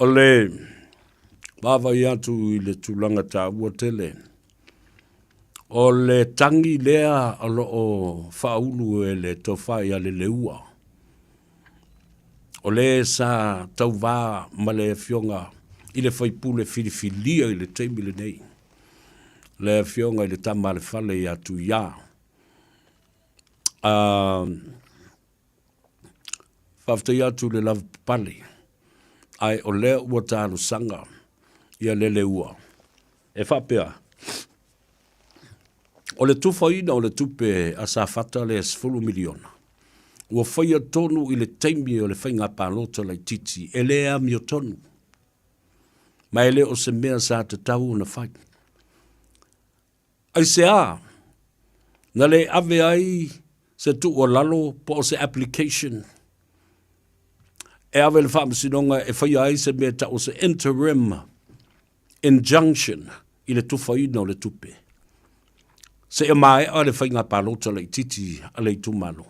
O le vaavaai atu i le tulaga taua tele, o le tagi lea o lo o faaulu e le Tofa ia Leleua, o le sa tauva ma le Afioga i le sui usufono filifilia i le taimi lenei, le Afioga i le Tama a le Fale ia Tuia. Faafetai atu i le lavapapale, ae o lea ua talosaga ia Leleua e faapea, o le tufaina o le tupe a Safata lea e $10 miliona, ua faia tonu i le taimi o le faiga palota laitiiti e le amiotonu, ma e le o se mea sa tatau ona fai. Aisea na le ave ai se tuualalo po o se application e ave i le Faamasinoga e faia ai se mea e tau o se interim injunction i le tufaina o le tupe seia maea le faiga palota laitiiti a le itumalo?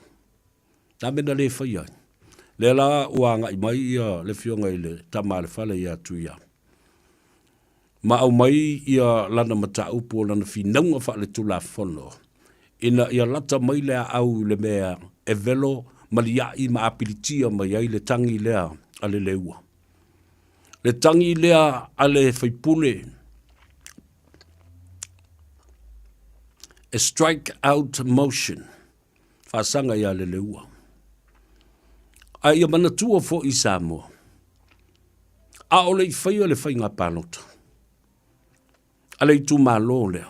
Na mea na le faia ai. Lea la ua agai mai ia le afioga i le Tama a le Fale ia Tuia ma aumai ia lana mataupu o lana finauga faaletulafono ina ia lata mai le aau i le mea e velo ma liai ma apilitia mai ai le tagi lea a le Leua. Le tagi lea a le faipule e strike out motion faasaga ia Leleua. A ia manatua foi i Samoa, a o le i faia le faiga palota a le itumalo lea,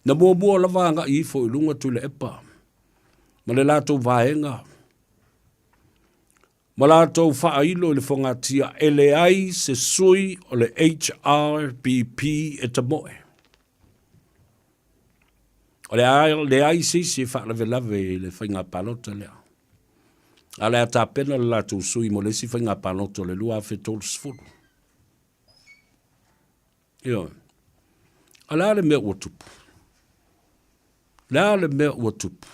na muamua lava agai ifo i luga Tuilaepa ma le latou vaega ma latou faailo i le fogatia e leai se sui o le HRPP e tamoe. O le a leai se isi e faalavelave i le faiga palota lea. A o le a tapena le latou sui mo le isi faiga palota o le 2030. Ioe. A o le a le mea ua tupu? Le a le mea ua tupu?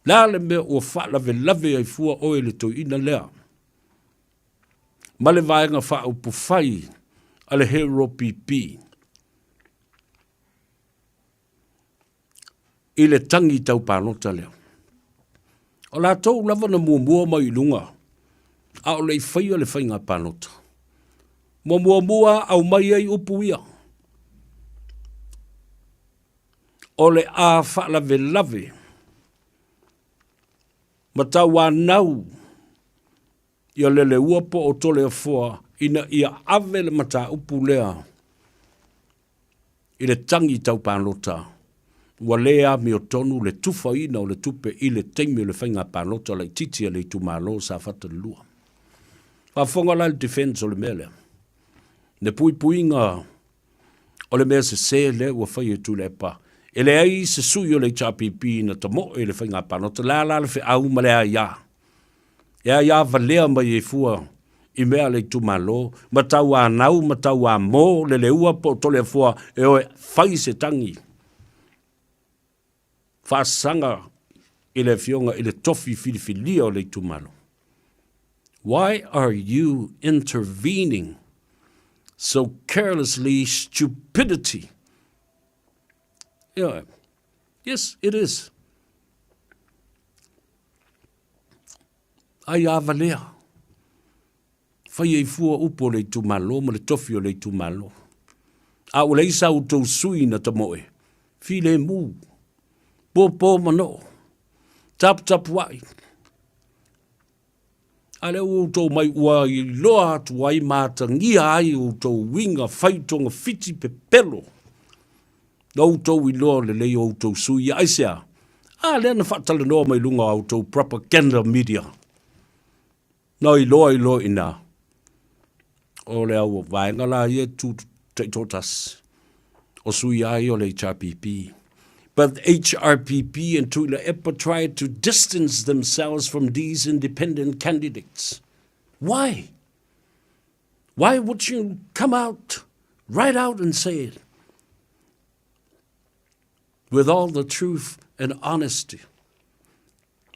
Le a le mea ua faalavelave ai fua oe i le toeaina lea? Ma le Vaega Faaupufai a le HRPP i le tagi tau palota lea. O latou lava na muamua mai i luga, a o le i faia le faiga palota. Ua muamua aumai ai upu ia, o le a faalavelave ma tauanau ia Leleua po o Toleafoa ina ia ave le mataupu lea i le tagi tau palota ua le amiotonu le tufaina o le tupe i le taimi o le faiga palota laitiiti a le itumalo o Safata 2. Faafofoga la i le defense o le mea lea, le puipuiga o le mea sese lea ua fai e Tuilaepa. E leai se sui o le HRPP na tamoe i le faiga palota, le a la le feau ma le aia e aia valea mai ai fua i mea a le itumalo ma tauanau ma tauamo Leleua po o Toleafoa e o e fai se tagi faasaga i le afioga i le tofi filifilia o le itumalo. Why are you intervening so carelessly stupidity? Yeah. Yes, it is. Ai a valea. Fai ai fua upu o le itumalo ma le tofi o le itumalo. A ua leai sa outou sui na tamoe, filemu, pōpō manoo, taputapuai. A lea ua outou mai ua iloa atu ai ma atagia ai outou uiga fai togafiti pepelo. Na outou iloa lelei o outou sui, aisea? A lea na faatalanoa mai luga o a outou propaganda media. Na iloa iloa i ina, o le au vaega la ia e tu taitoatasi, o sui lava ia o le HRPP. But HRPP and Tuilaepa tried to distance themselves from these independent candidates. Why? Why would you come out, right out and say it? With all the truth and honesty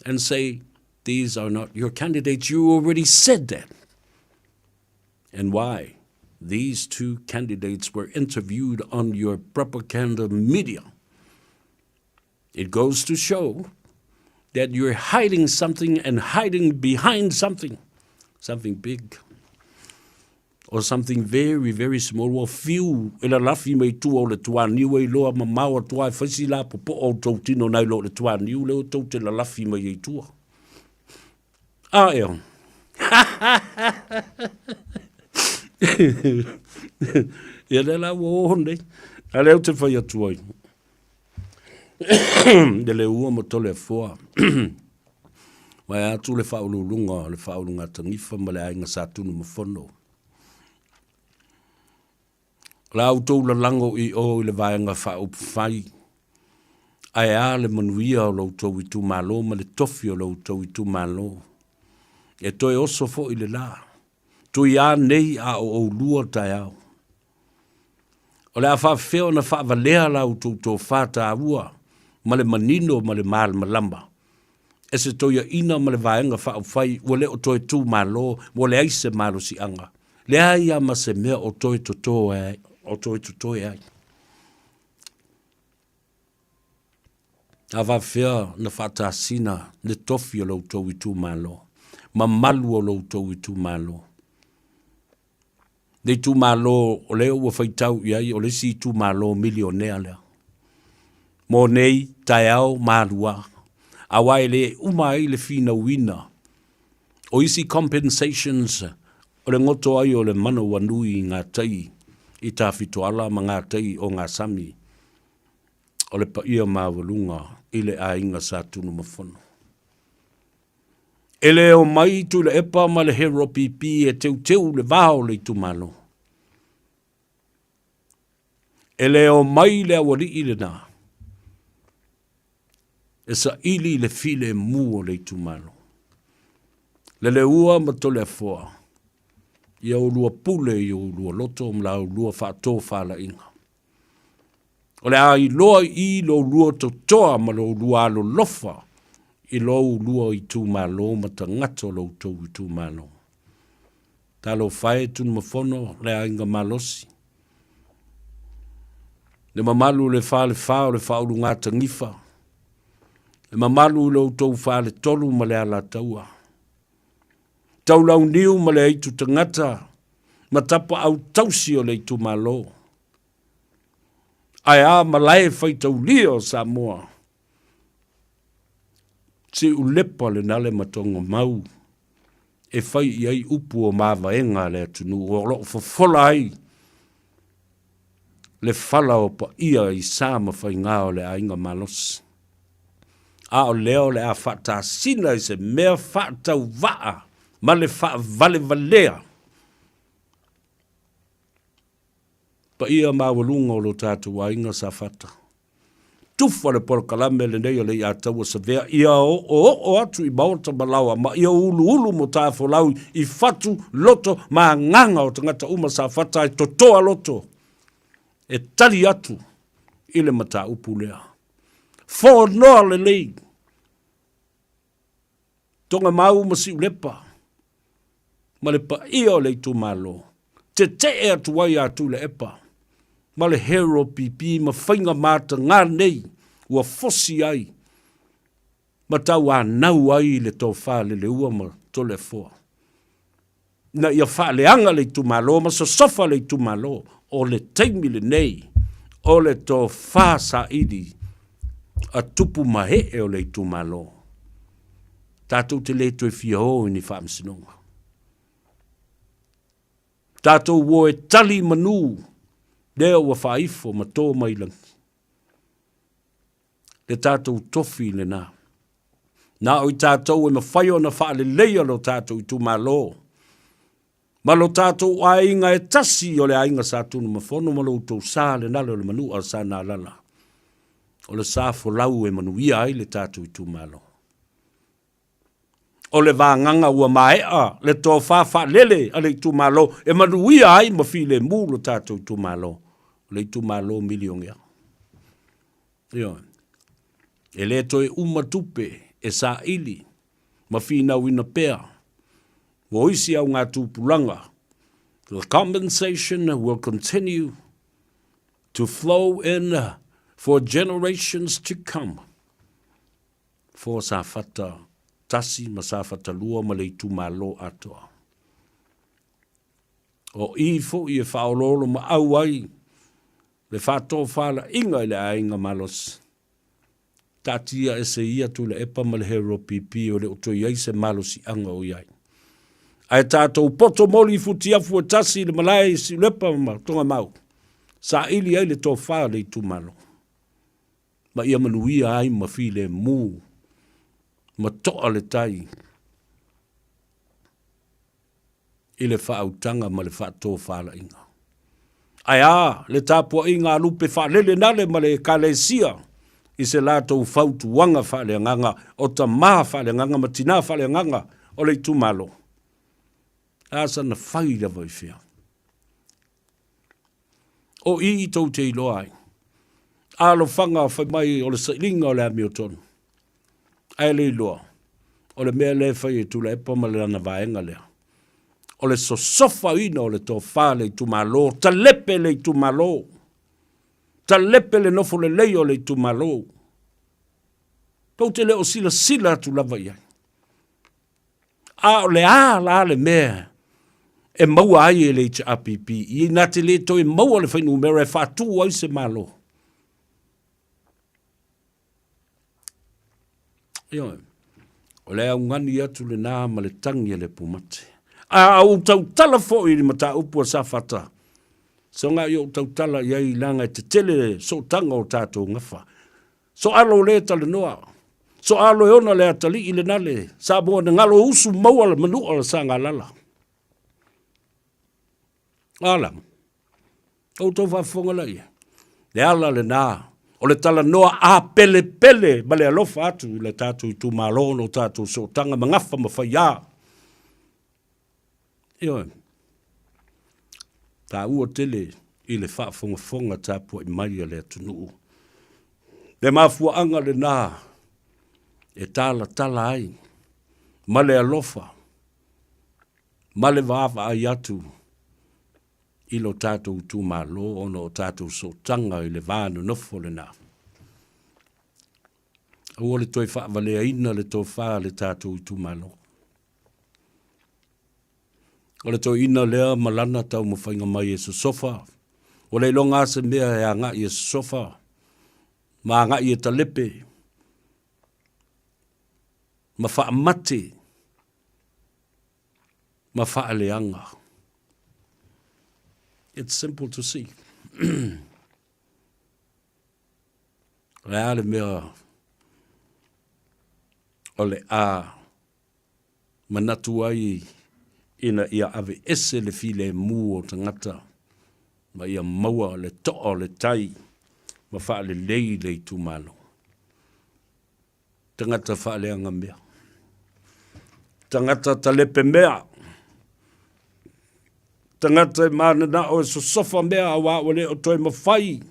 and say, these are not your candidates. You already said that. And why these two candidates were interviewed on your propaganda media. It goes to show that you're hiding something and hiding behind something, something big or something very, very small. Ua fiu e lalafi mai tua o le tuaniu e iloa mamao atu lava e fai si lapopoa o tou tino nai lo le tuaniu lea tou te lalafi mai ai tua. A ea. Ia lea la ua o nei. A lea ou te fai atu ai. Le leua ma Toleafoa. Vae atu le faauluuluga o le faaulugatanifa ma le aiga Sa Tunumafono. O la outou lalago i o i le Vaega Faaupufai, ae a le manuia o lo outou itumalo ma le tofi o lo outou itumalo. E toe oso foi le la. Tui a nei a o oulua taeao. O le a faafefea ona faavalea la outou tofa taua ma le manino ma le malamalama e se toeaina ma le Vaega Faaupufai ua le o toe tu malo, ua leai se malosiaga, leai lava ma se mea o toe totoe ai. A faafefea ona faatasina le tofi o lo outou itumalo, mamalu o lo outou itumalo. Le itumalo o lea ua faitau i ai o le isi itumalo milionea lea. Mo nei taeao malua, aua e le uma ai le finauina o isi compensations o le goto ai o le manawanui i ngā tai i Tafitoala ma ngā tai o ngā sami o le paia maualuga i le aiga Sa Tunumafono. E le omai Tuilaepa ma le Hero PP e teuteu le va o le itumalo. E le omai le aualii lena e saili le filemu o le itumalo. Le Leua ma Toleafoa, ia oulua pule i oulua loto ma la oulua faatofalaiga. O le a iloa i i lo lua totoa ma lo lua alolofa i lo lua itumalo ma tagata o lo outou itumalo. Talofa e Tunumafono le aiga malosi. Le mamalu i le falefa o le faaulugatanifa. Le mamalu i lo outou faletolu ma le Alataua. Taulauniu ma le aitu tagata ma tapaau tausi o le itumalo. Ae a malae faitaulia o Samoa. Siulepa le nale ma Togamau e fai i ai upu o mavaega a le atunuu o lo o fofola ai le fala o paia i sa ma faiga o le aiga malosi. A o lea o le a faatasina i se mea faatauvaa ma le faavalevalea paia maualuga o lo tatou aiga Safata. Tufa le polokalame lenei o Leiataua Savea ia oooo atu i maota ma laoa ma ia uluulu mo tafolau i fatu, loto ma agaga o tagata uma Safata e totoa loto e tali atu i le mataupu lea. Fonoa lelei Togamau ma Siulepa ma le paia o le itumalo, tetee atu ai a Tuilaepa ma le Hero PP ma faiga mataga nei ua fosi ai ma tauanau ai le tofa Leleua ma Toleafoa ina ia faaleaga le itumalo ma sosofa le itumalo. O le taimi lenei o le tofa saili a tupu ma ee o le itumalo. Tatou te le toe fia o i ni faamasinoga. Tatou o e tali manu lea ua faaifo ma tō mai lagi. Le tatou tofi lena. Na o i tatou e mafai ona faaleleia lo tatou itumalo ma lo tatou aiga e tasi o le aiga Sa Tunumafono ma lo outou sa le nale o le manua sa Nalala. O le sa folau e manuia ai le tatou itumalo. O le vagaga ua maea le tofa faalele a le itumalo e manuia ai ma filemu lo tatou itumalo, o le itumalo milionea. Ioe. E le toe uma tupe e saili ma finauina pea mo isi augatupulaga. The compensation will continue to flow in for generations to come. For Safata tasi ma Safata lua ma le itumalo atoa. O i fo'i e faaoloolo maau ai le faatofalaiga i le aiga malosi. Taatia ese ia Tuilaepa ma le Hero PP o le o toe i ai se malosiaga o i ai. Ae tatou poto moli i futiafu e tasi i le malae i Siulepa ma Togamau, saili ai le tofa a le itumalo, ma ia manuia ai ma filemu ma toa le tai i le faautaga ma le faatofalaiga. Ae a le tapuaiga a lupe faalele nale ma le Ekalesia i se latou fautuaga faaleagaga o tamā faaleagaga ma tinā faaleagaga o le itumalo? A sana fai lava i fea? O i tou te iloa ai. Alofaga fai mai o le sailiga o le amiotonu. Ae le iloa, o le mea lea e fai e Tuilaepa ma lana vaega lea, o le sosofaina o le tofa a le itumalo, talepe le itumalo, talepe le nofo lelei o le itumalo. Tou te le o silasila atu lava i ai. A o le a la le mea e maua ai e le HRPP ina te le toe maua le fuainumera e faatu ai se Malo? Ioe, o le augani atu lena ma le tagi a le pumate. A ou tautala foi i le mataupu a Safata, soga i ou tautala i ai leaga e tetele sootaga o tatou gafa. So alo le talanoa, so alo e ona le atalii lena le Samoa na galo usu maua le manua o Sagalala. Ala, outou faafofoga laia, le ala lena o le talanoa a pelepele ma le alofa atu i le tatou itumalo ona o tatou sootaga ma gafa ma faiā. Ioe. Taua tele i le faafogafoga tapuai mai a le atunuu. Le mafuaaga lena e talatala ai ma le alofa ma le vaavaai atu i lo tatou itumalo ona o tatou sootaga i le va nonofo lena. Aua le toe faavaleaina le tofa a le tatou itumalo. O le toeaina lea ma lana taumafaiga mai e sosofa, ua le iloga lava se mea e agai e sosofa ma agai e talepe ma faamate ma faaleaga. It's simple to see. O le a le mea o le a manatu ai ina ia aveese le filemu o tagata ma ia maua le toa o le tai ma faalelei le itumalo. Tagata faaleaga mea. Tagata talepe mea. Tagata e mananao e sosofa mea aua ua le o toe mafai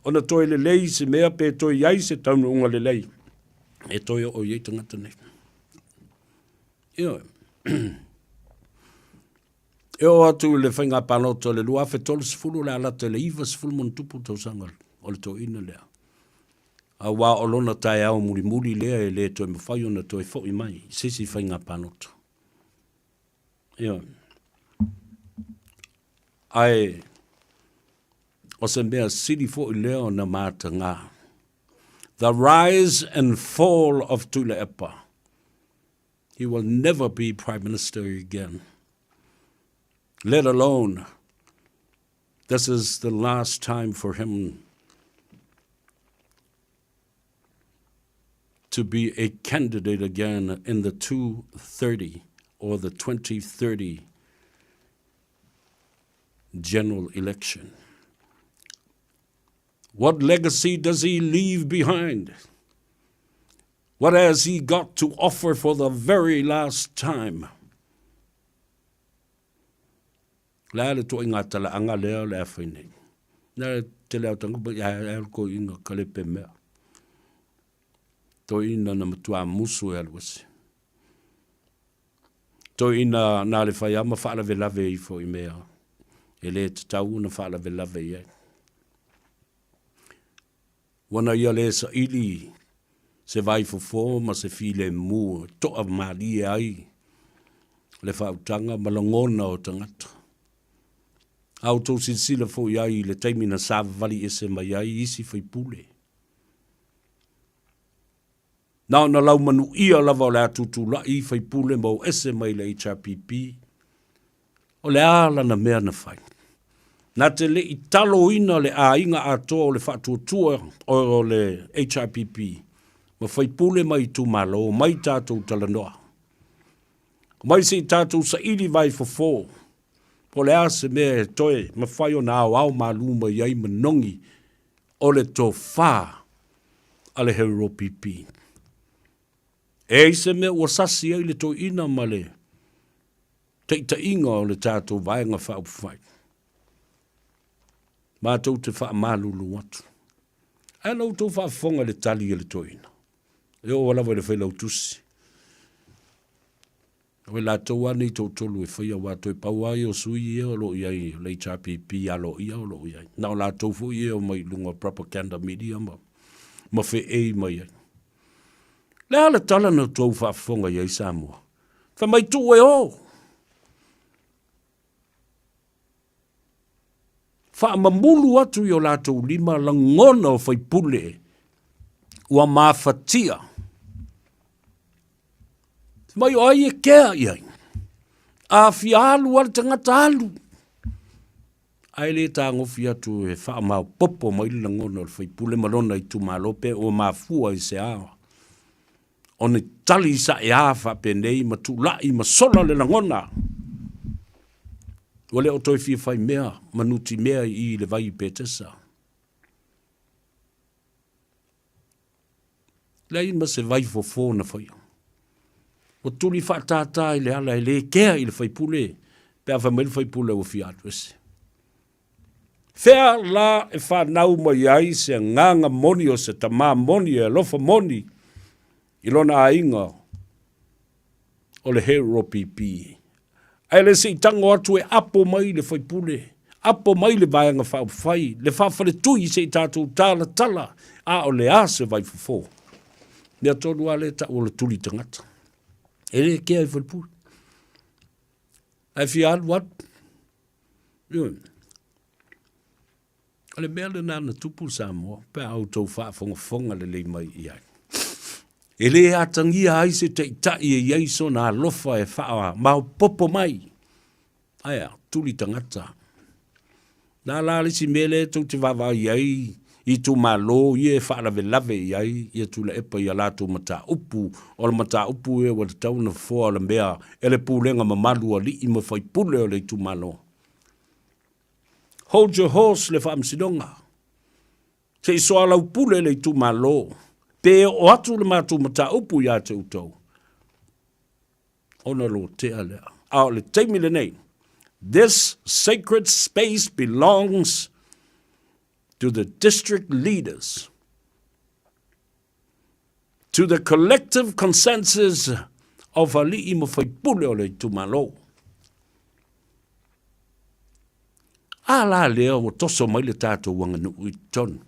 ona toe lelei se mea pe toe i ai se taunuuga lelei e toe oo i ai tagata nei. Ioe. E oo atu i le faiga palota o le 2030 o le a lata i le 90 ma ono tupu tausaga o le toeaina lea. Aua o lona taeao mulimuli lea e le toe mafai ona toe foi mai i se isi faiga palota. Ioe. Ae o se mea sili foi lea ona mataga. The rise and fall of Tuilaepa. He will never be Prime Minister again. Let alone, this is the last time for him to be a candidate again in the 230 or the 2030 general election. What legacy does he leave behind? What has he got to offer for the very last time? Le a le toʻiga talaaga lea o le a fai nei. Na le tele au tanga ia e ko inga kalepe mea. Toeaina na matua musu e alu ese. Toeaina na le fai ama faalavelave ifo i mea. E le tatau ona faalavelave i ai. Ua na ia le saili se vaifofo ma se filemu e toamalie ai le faautaga ma lagona o tagata. A outou silasila foi i ai i le taimi na savavali ese mai ai isi faipule, na ona laumanuia lava o le a tutulai faipule ma o ese mai le HRPP, o le a lana mea na fai? Na te le i taloina le aiga atoa o le faatuatua o le HRPP ma faipule mai itumalo, mai tatou talanoa. Mai se i tatou saili vaifofo, po o le a se mea e toe mafai ona aoao malu mai ai manogi o le tofa a le HRPP. E i ai se mea ua sasi ai le toeaina ma le taitaiga o le tatou Vaega Faaupufai. Matou te faamalulu atu. Ae la outou faafofoga i le tali a le toeaina. E oo lava i le failautusi. O i latou lava nei toatolu e faia, aua toe pau lava ia o sui ia o lo o i ai o le HRPP aloaia o lo o i ai. Na o latou foi ia e omai i luga o propaganda media ma, ma feei mai ai. Le a le tala na outou faafofoga i ai Samoa? Fai mai tuu e o. Faamamulu atu i o latou lima lagona o faipule ua mafatia. Fai mai o ai e kea i ai? A fia alu lava le tagata alu. Ae le tagofi atu e faamaopoopo mai le lagona o le faipule ma lona itumalo pe ua mafua i se a ona tali saea faapenei ma tulai ma sola le lagona. Ua le o toe fia fai mea ma nutimea i i le vai i Petesa. Leai ma se vaifofo na faia. Ua tuli faatātā i le ala e le kea i le faipule pe a fai mai le faipule ua fia alu ese. Fea la e fanau mai ai se agaga moni o se tamā moni e alofa moni i lona aiga o le HRPP? Ae le se i tago atu e apo mai le faipule, apo mai le Vaega Faaupufai, le faafaletui se i tatou talatala, a o le a se vaifofo? Mea tonu lava lea e tau o le tuli tagata. E le kea i falepule. Ae fia alu alu. Ioe. O le mea lena na tupu i Samoa pe a outou faafogafoga lelei mai i ai. E le atagia ai se taitai e i ai sona alofa e faamaopoopo mai. Ae a, tuli tagata. Na la le isi mea lea tou te vaavaai ai i itumalo ia e faalavelave i ai ia Tuilaepa i a latou mataupu, o le mataupu ia ua tatau ona fofoa o le mea e le pulega mamalu a alii ma faipule o le itumalo. Hold your horse le faamasinoga. Se i soalaupule le itumalo pe oo atu le matou mataupu ia te outou ona lotea lea. A o le taimi lenei, this sacred space belongs to the district leaders, to the collective consensus of alii ma faipule o le itumalo. A la lea ua toso mai le tatou aganuu i totonu.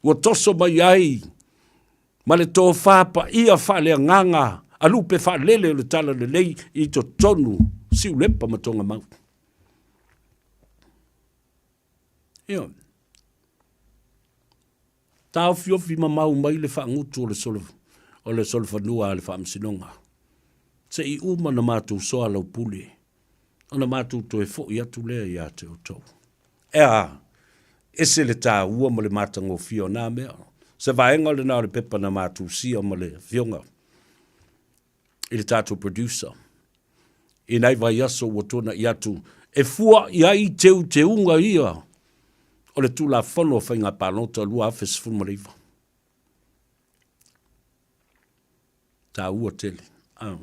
Ua toso mai ai ma le tofa paia faaleagaga a lupe faalele o le Talalelei i totonu Siulepa ma Togamau. Ioe. Taofiofi mamao mai le faagutu o le solo, o le solofanua a le Faamasinoga. Se i uma na matou soalaupule, ona matou toe foi atu lea ia te outou. E a, ese le taua ma le matagofie o na mea. Se vaega lena o le pepa na matou sia ma le afioga i le tatou producer i nai vaiaso ua tuanai atu e fua i ai teuteuga ia o le Tulafono o Faiga Palota 2019. Taua tele. Ah.